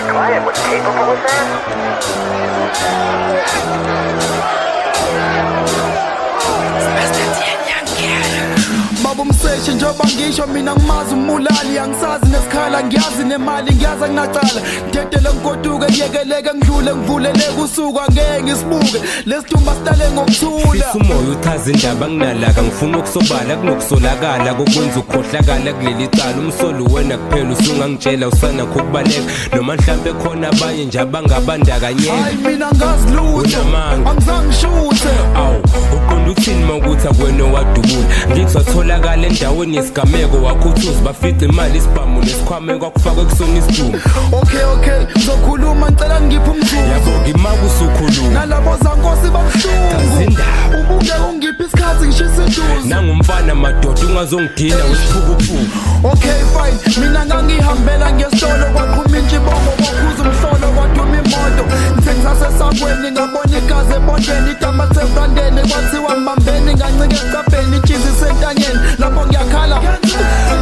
My client was capable of that? Baba umseshi, njengoba ngisho mina ngimazi umulali, angisazi nesikhala, ngiyazi nemali, ngiyazi anginacala. Ngidedele ngigoduke, ngiyekeleke ngidlule, ngivuleleke usuku, angeke ngisibuke lesidumba sidale ngokuthula. Fisa umoya uchaza indaba, nginalaka, ngifuna ukusobala kunokusolakala kokwenza ukukhohlakala kuleli cala. Umsolo wena kuphela, usungangitshela usanakho ukubaleka noma mhlampe khona abanye nje abangabandakanyeka? Hayi, mina ngazi lutho. Unamanga. Angizange ngishuthe. Awu, uqonda ukuthini mawukuthi akwena owadubula? Ngithi watholakala endaweni yesigameko, wakhuthuza, bafica imali, isibhamu nesikhwama ekwakufakwe kusona isidumbu. Okay, ngizokhuluma, ngicela ngiphe umzuzu. Yabo, ngimaka usukhuluma. Nalabo zankosi babuhlungu. Chaza indaba. Ubungeke ungiphe isikhathi, ngishisa iduze. Nangumfana madoda, ungazongidina wesiphukuphuku. Okay, fine, mina ngangihambela ngesitolo, kwaqhuma intshibongo, kwakhuza umhlolo, kwaduma imoto. Ngithe ngisasesangweni ngabona igazi ebondeni, idama lisebrandeni, kwathiwa mbambeni. Ngancika esicabheni, itshizi isentanyeni, lapho ngiyakhala.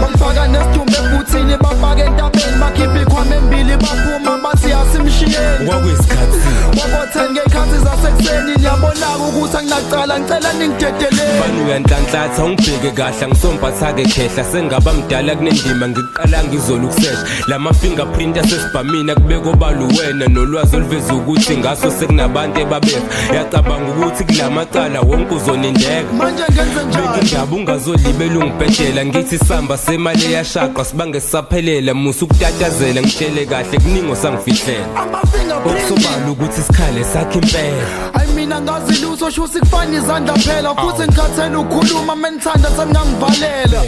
Bamfaka nesidumbu ebhuthini, bafake entabeni, bakhipha ikhwama embili, baphuma bathi asimshiyeni. Kwakuyisikhathi? Kwako-10 ngey'khathi zasekuseni. Niyabona-ke ukuthi anginacala, ngicela ningidedeleni. Mfana, uyanhlanhlatha, ungibheke kahle, angisomphathake khehla, sengaba mdala kunendima ngiqala ngizolo ukusesha lama fingerprint asesibhamini akubeka obala wena nolwazi oluveza ukuthi ngaso sekunabantu ebabefa. Yacabanga ukuthi kulamacala wonke uzonindeka. Manje ngenze Beka njani? indaba, ungazolibela ungibhedela. Ngithi isamba semali eyashaqwa sibange sisaphelela. Musa ukutatazela, ngitshele kahle, kuningi osangifihlela. Ama-fingerprint. Okusobala ukuthi isikhale sakhe impela. Hayi, mina ngazi lutho, shuthi kufana izandla phela, futhi ngikhathele ukukhuluma, menithanda seningangivalela.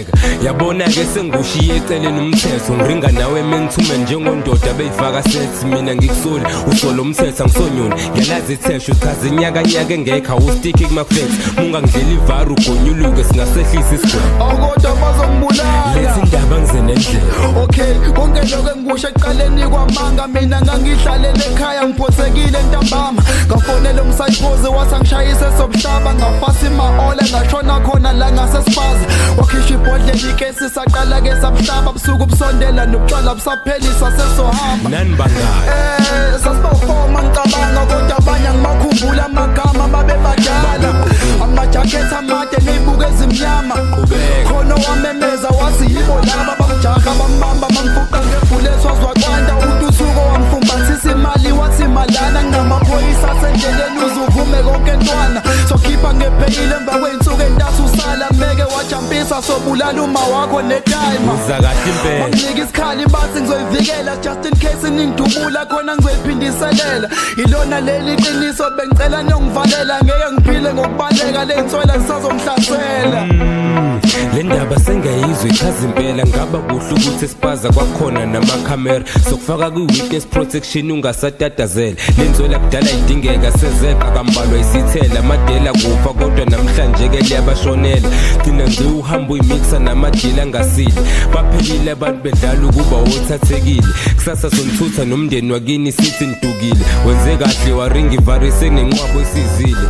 Yabona-ke, sengushiye eceleni umthetho, ngiringa nawe man to man njengondoda beyifaka sethi. Mina ngikusoli, usola umthetho, angisonyoni, ngiyalazi ithesha, uchaza inyakanyaka engekho, awustikhi kuma-facts. Mungangidlela ivari, ugonyuluke, singasehlisa isigwebo. Awu, kodwa bazongibulala. Lethi indaba, ngize nendlela. Okay, konke lokho engikusho ekuqaleni kwamanga. Mina ngangihlalele ekhaya ngiphothekile ntambama, ngafonela umsayiphozi, wathi angishayise sobuhlaba, ngafasa ima-ole, ngashona khona la ngasesipaza, wakhishwa ibhodlela ikesi, saqala-ke sabuhlaba busuku busondela nobutshwala busaphelisa, sesohamba. Nani bangaki? Sasibawufoma ngicabanga, kodwa abanye angimakhumbula amagama, babebadala, amajakhethi amade ney'buko ezimnyama. Qhubeka. Khona wamemeza wathi yibo laba, bamjaha, bambamba, bamfuqa ngebhulethi, wazwakwanda untuthuko, wamfumbathisa imali, wathi malana nginamaphoyisa asendleleni, uzuvume konke ntwana, sokhipha ngepheyile emva kwey'nsuku entathu, usala meke wajampisa, sobulala uma wakho netayima. Uza kahle impela. Banginika isikhali, bathi ngizoyivikela just in case ningidubula khona ngizoyiphindiselela. Ilona leli qiniso, bengicela niyongivalela, ngeke ngiphile ngokubaleka, ley'nswela zisazongihlasela. Le ndaba sengiyayizwa, ichaza impela. Ngaba kuhle ukuthi esipaza kwakhona namakhamera sokufaka kwi-witness protection, ungasatatazela. Lenzwela kudala idingeka, sezeqa kambalwa isithela amadela kufa, kodwa namhlanje-ke liyabashonela. Gcina nje uhamba uyimixa namadila angasile, baphelile abantu bedlala ukuba wothathekile. Kusasa sonithutha nomndeni wakini, sithi nidukile. Wenze kahle waringa ivari, senenqwabo esizile.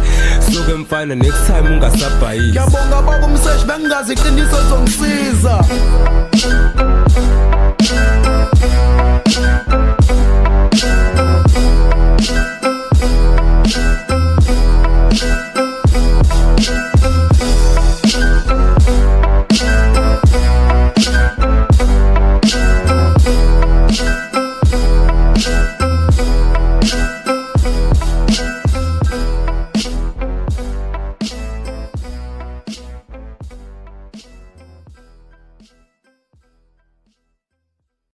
Suke mfana, next time ungasabhayisi. Ngiyabonga baba umseshi, bengingazi iqiniso lizongisiza.